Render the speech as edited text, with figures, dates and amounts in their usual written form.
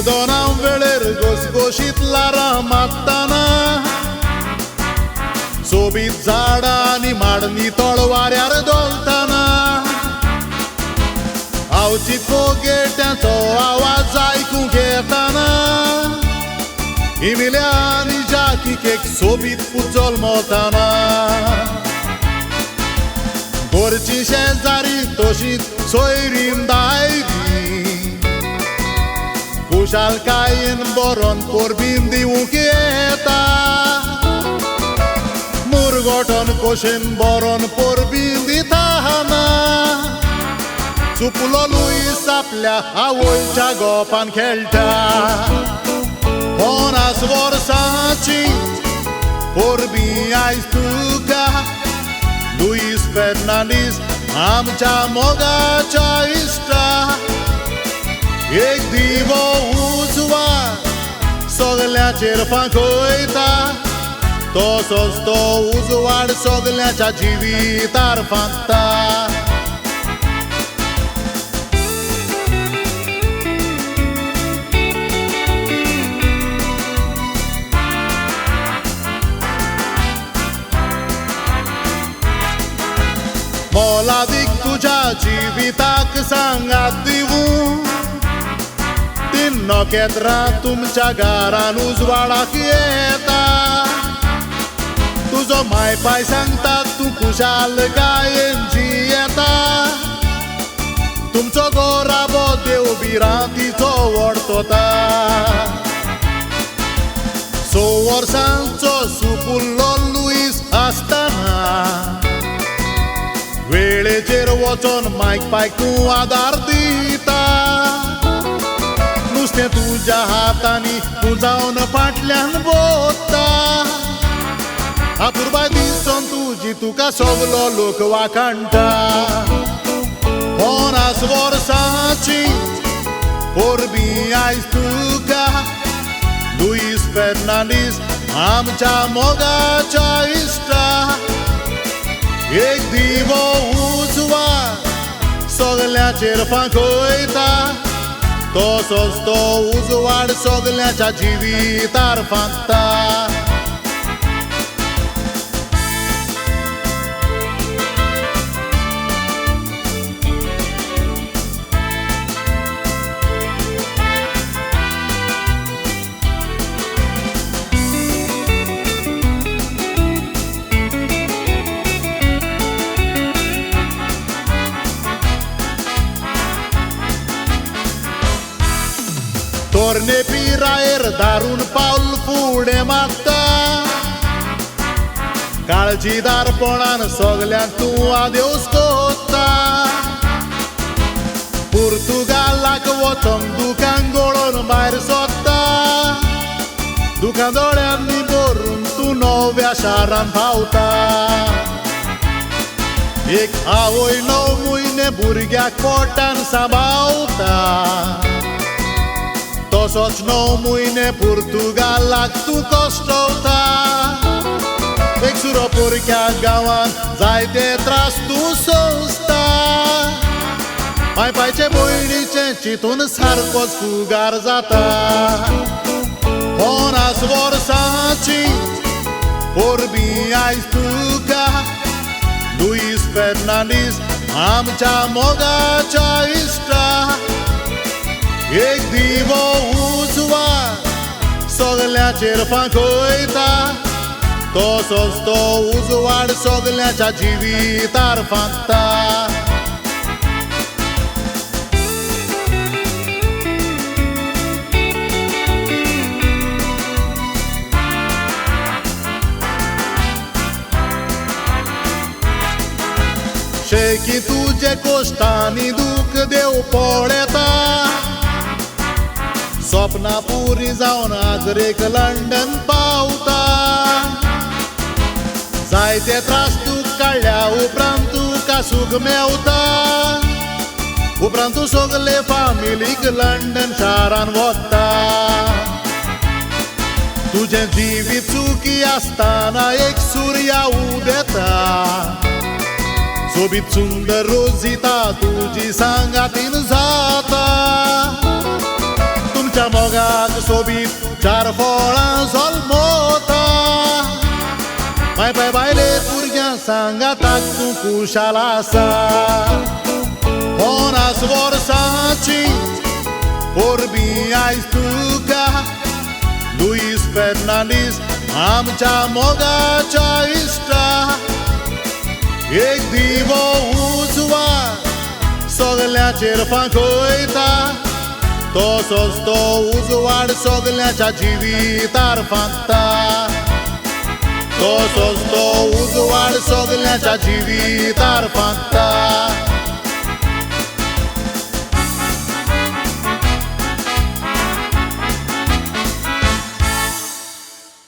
शिरदोना वेळेर घोसघोशीत लारां मारतना सोबीत झाडां आनी माडणी तळवाऱ्यार धोलतना आवची फोगेट्यांचो आवाज आयकूंक येताना इमिल्या आनी जाकीक एक सोबीत पूत जल्मताना घरची शेजारी तशीच सोयरीन दायरी खुशालकायेन बरोन परबीन दिवंक येता मुरगोटन कोशेन बरोन परबीन दिता चुकलो लुईस आपल्या आवयच्या गोपान खेळटा 50 वर्सांची परबीं आयज तुका लुईस फेर्नांडीस आमच्या मोगाच्या इश्टा एक दिवो उजवाड सगळ्यांचेर फांकयता तसोच तो उजवाड सगळ्यांच्या जिवितार फांकता. मोलादीक तुज्या जिविताक सांगात दिवूं तीन नखेत्रां तुमच्या घरान उजवाडाक येता तुजो माय पाय सांगता तूं खुशालकायेन जियेता तुमचो गोराबो देव भिरांतीचो वडतोता 6 वर्सांचो सुपुल्लो लुईस आसतना वेळेचेर वचोन मायक पायक तूं आदार दिता नुस्तें तुज्या हातांनी तूं जावन फाटल्यान बोत्ता अपुरबाय दिसोन तुजी तुका सगलो लोक वाखाणटा 50 वर्सांची परबीं आयज तुका लुईस फेर्नांडीस आमच्या मोगाच्या इश्टा एक दिवो उजवाड सगळ्यांचेर फांकयता तसोच तो उजवाड सगळ्यांच्या जिवितार फांकता. तरणे पिरायेर दारून पावल फुडें मारता काळजीदारपणान सगल्यांक तूं आदेवस कोत्ता पुर्तुगालाक वचोंक दुकान गळोवन भायर सोदता दुकान दोळ्यांनी भरून तूं नव्या शारान पावता एक आवय 9 म्हयने भुरग्याक पोटान सांबाळता तसोच 9 म्हयने पुर्तुगालाक तूं कश्टवता एक सुरो पोरक्या गांवान जायते त्रास तूं सोंसता माय पायचे भयणीचें चिंतून सारकोच फुगार जाता 50 वर्सांची परबीं आयज तुका लुईस फेर्नांडीस आमच्या मोगाच्या इश्टा एक दिवो उजवाड सगळ्यांचेर फांकयता तसोच तो उजवाड सगळ्यांच्या जिवितार फांकता. शेकी तुजे कोश्टांनी दूख देव पळयता सपना पुरी जावन आगरेक लंडन पावता जायते त्रास तूं काडल्या उपरांत तुका सूख मेवता उपरांत तूं सगले फामिलीक लंडन शारान वता तुजें जिवीत चुकी आसतना एक सुर्या उदेता सोबीत सुंदर रोजिता तुजी सांगातीन जाता. तुमच्या आमच्या मोगाक सोबीत चार फळां जल्मता. माय पाय बायले भुरग्यां सांगाताक तूं खुशाल आसा. 50 वर्सांची परबीं आयज तुका लुईस फेर्नांडीस आमच्या मोगाच्या इश्टा. एक दिवो उजवाड सगल्याचेर फांकयता, तसोच तो उजवाड सगल्याच्या जिवितार फांकता. तसोच तो उजवाड सगल्याच्या जिवितार फांकता.